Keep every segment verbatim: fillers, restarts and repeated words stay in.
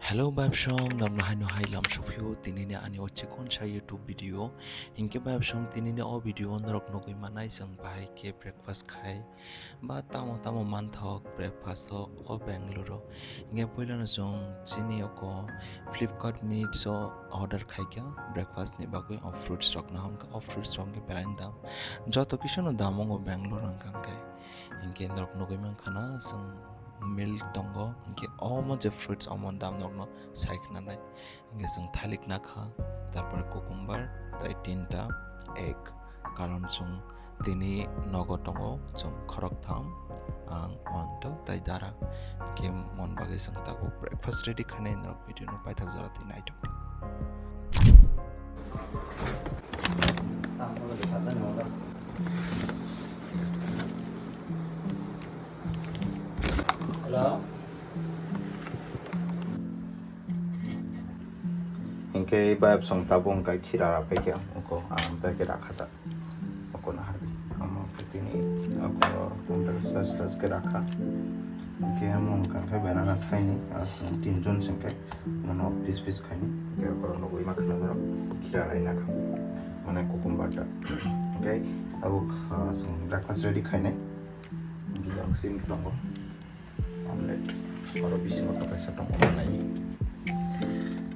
Hello, bai song, norno haino hai lam sophiyo, tinini ani o chikon sa YouTube video. Hinkhe bai song, tinini o video norok nugui manai, chwng bahai khe breakfast khai, ba tamo tamo manthok breakfast o, o Bangalore o. Hinkhe puilano chwng chini oko Flipkart Meets o order khaikha breakfast ni bagwi, o fruits rok no hwnkha, o fruits rok hinkhe belai dam. Joto kisu no dam wngo Bangalore hwnkha hinkhe. Hinkhe norok nugui mankha na, chwng milk tongo, hinkhe omo je fruits omo dam norokno sai khna nai. Hinkhe chwng thalik nakha, tarpore cucumber, tai tinta egg. Karon chwng tini nogo tongo, chwng khoroktham, ang, Anto, tai Dara. Hinkhe mon bagwi chwng tabuk breakfast ready khainai norok. Video no paithak jora twi naithok di. Hello. Hinkhe bai song tabuk hinkhe khira ra paikha, oko ang tei khe rakha ta. Oko na hardi. Amo khe tini oko counter slas slas khe rakha. Hinkhe amo wngkha khe banana thaini, aswk tinjon se hinkhe. Mano piece piece khaini, hinkhe oko nugui mankha norok khira lai nakha. Mane cucumber da. Hinkhe tabuk, ah, chwng breakfast ready khainai. Hinkhe yang sim tongo. Omelette. Oro bisingo to kaisa tongo nai.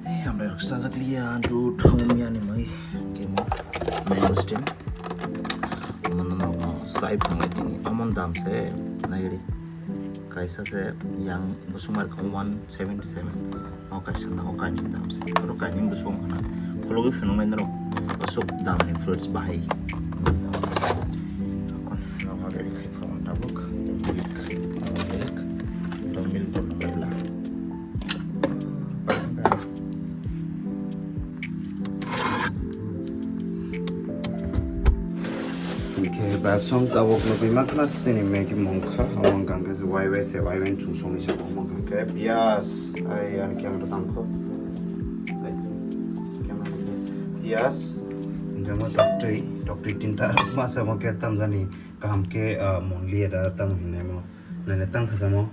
Ei, hambai rok sajak liya, dud, thum ya ni mui. Kemo, mango steam. Omo no, no, sai phang lai tini. Omo dam se, nai ri. Kaisa se yang bosong mar one seventy seven. O kaisa na, o kaini dam se. Oro kaini bosong na. Khulugui phunuk nai norok. Aswk dam ni fruits bahai. Akon, no, already khai. Tabuk, milk, milk, to milk to nungla. Hinkhe bai song tabuk nugui mankha na chini Maggi mungkha, omo wngkha khe wai wai se wai wai chum songni saka omo wngkha khe piyas, ai ani camera tangkho, ai camera tangkho, piyas, hinkhe omo toktwi, toktwi tinta masa omo khe tamjani. Kaham khe, ah, monliya da tamo hinwi mo. Nai tang khasamo.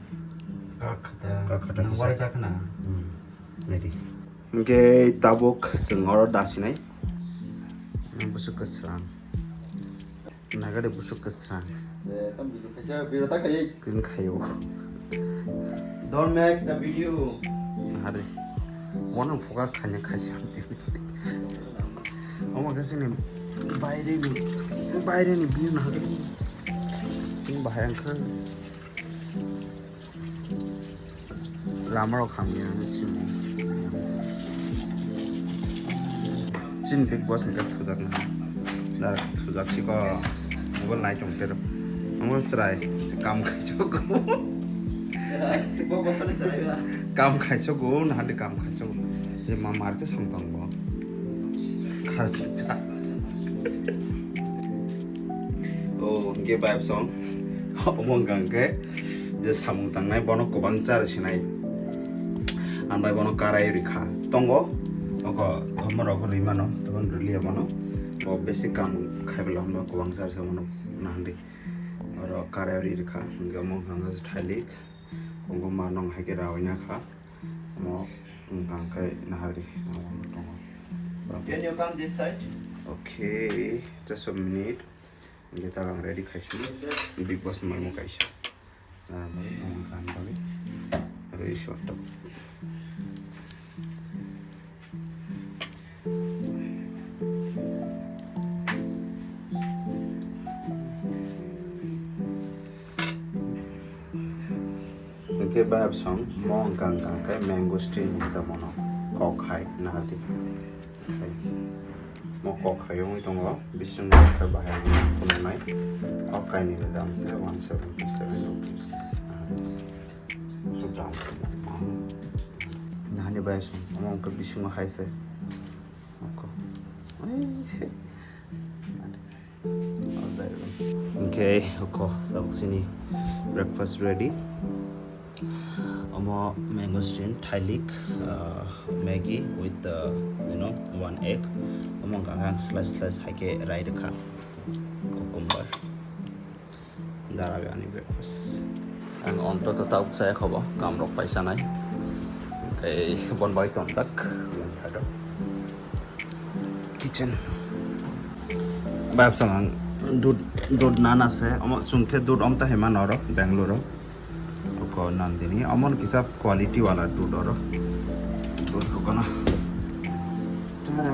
Kak khata. Kak khata Nang khasa. Warai jakna. Hmm. Nai di. Hinkhe tabuk chwng oro dasinai. Nang busuk kwsrang. Nagade busuk kwsrang. Eh, tam busuk kaisa biro ta khai. Kin khayo. Don't make the video. Hare. Wanang focus khanya khaisa. Omo khe chini baireni, baireni view nahagwi. Chini bahai ang khe lama rok hamya chini. Chini Bigg Boss ni khe thujak na. Dar thujak siko. Mobile nai tong tero. Omo chwrai kam khai chok. Chwrai, bo bosoni chwrai ba. Kam khai chok go, nahali kam khai chok. Je ma mar khe song tong bo. Kharsa cha. O, hinkhe bai song. Omo wngkha hinkhe je samung tangnai bono kwbang char sinai. Ang bai bono karai rikha. Tongo. Oko omo rok rwi mano. Tobon rwliya bono. Bo besi kam khai bwla hwnba kwbang char se bono nahandi. Oro karai rwi rikha. Hinkhe omo wngkha hinkhe thailik. Omo ma nong hai khe rawina kha. Mo wngkha khe nahari tongo. Can you come this side? Okay, just a minute. Hinkhe ta ang ready khaisini. Just Bigg Boss ni mangmo kaisa. Ah, tongo kan bali. Ready shot tok. Hinkhe bayap song mo wngkha wngkha khe mangosteen hinwi tongmano kok hai nahadi. Hai. Mo kok hai wngwi tongo, bisingo khe bahai wngwi phunuknai. O kainwini dam se one seventy seven rupees. Nahadi. So dam. Nahani bayap song, omo wngkha bisingo hai se. Oko. Hinkhe oko tabuk sini breakfast ready. Omo mangosteen, thailik, uh, Maggi with, uh, you know, one egg. Omo wngkha ang slice slice hai khe rai rwkha. Cucumber. Dara ani breakfast. Ang ontoto tabuk chaya khobo, kam rok pai sanai. Ei bon bai tongjak, yang side o. Kitchen. Bab sang ang dud, dud nana se, omo chwng khe dud om ta hai mano oro, Bangalore o. Oko Nandini, omo no kisa quality wala dud oro. Dud oko no. Tada!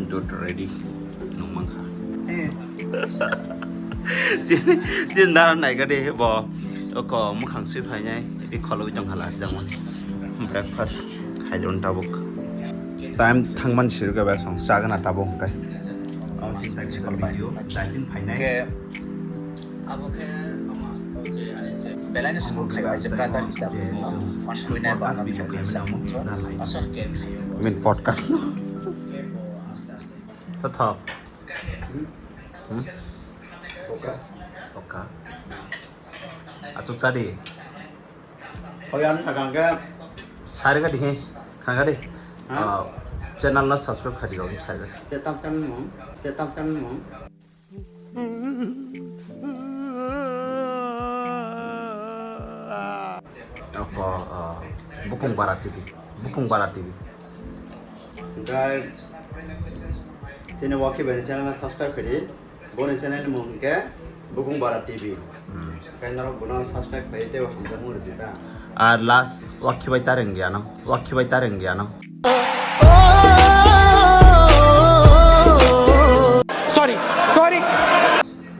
Dud ready. Nung mankha. Eh. Si, si nara nai gade bo. Oko mukhang sui phainai. Di kholo tong hala sidang man. Breakfast khailun tabuk. Time thangman siru ke besong sagana tabuk kai. Amo si tak sipal video. Daitin phainai. Ke abo khe belai no support khai bai se brother hisab. First winner ba podcast video khaimani amo. Asol care khayo. Min podcast no. Ke bo aste aste. Totho. Hmm? Oka. Oka. Achuk sadi. Oya ang thakang ke. Sari ka dihe. Khang ka di. Ha? Ah, channel na subscribe khadi rok sari ka. Chetam channel mung. Chetam channel mung. Oko, ah, Bukung Bara T V. Bukung Bara T V. Guys, sini Waki Bani channel na subscribe khadi. Boni channel ni mung hwnkhe Bukung Bara T V. Hmm. Khe norok bono subscribe khai tei hamjakmung rwdi ta. Ar last Wakhi bai tareng giyano, Wakhi bai tareng giyano. Sorry, sorry.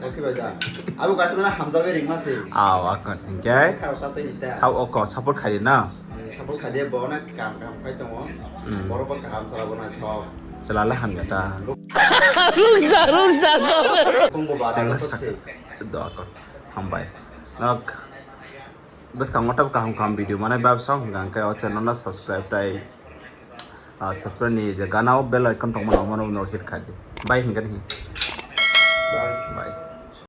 Wakhi bai da. Abo kaisa na hamjagwi ringma se. Aw, akon hwnkhe. Kharo sa twi ta. Sao oko support khai na. Support khai de, bo na kam, kam khai tongo. Hmm. Borok bo kaham chala bo naithok. Chala le hamya ta. Rungja, rungja, do. Tongbo ba. Chengla sak. Do akon. Hambai. Nok. Bwskango tabuk kaham kaham video manai bab song hwnkha hwnkhe o channel no subscribe tai, ah, subscribe ni je gana o bell icon tongmani omono no hit khai di. Bye hwnkhe di. Bye. Bye.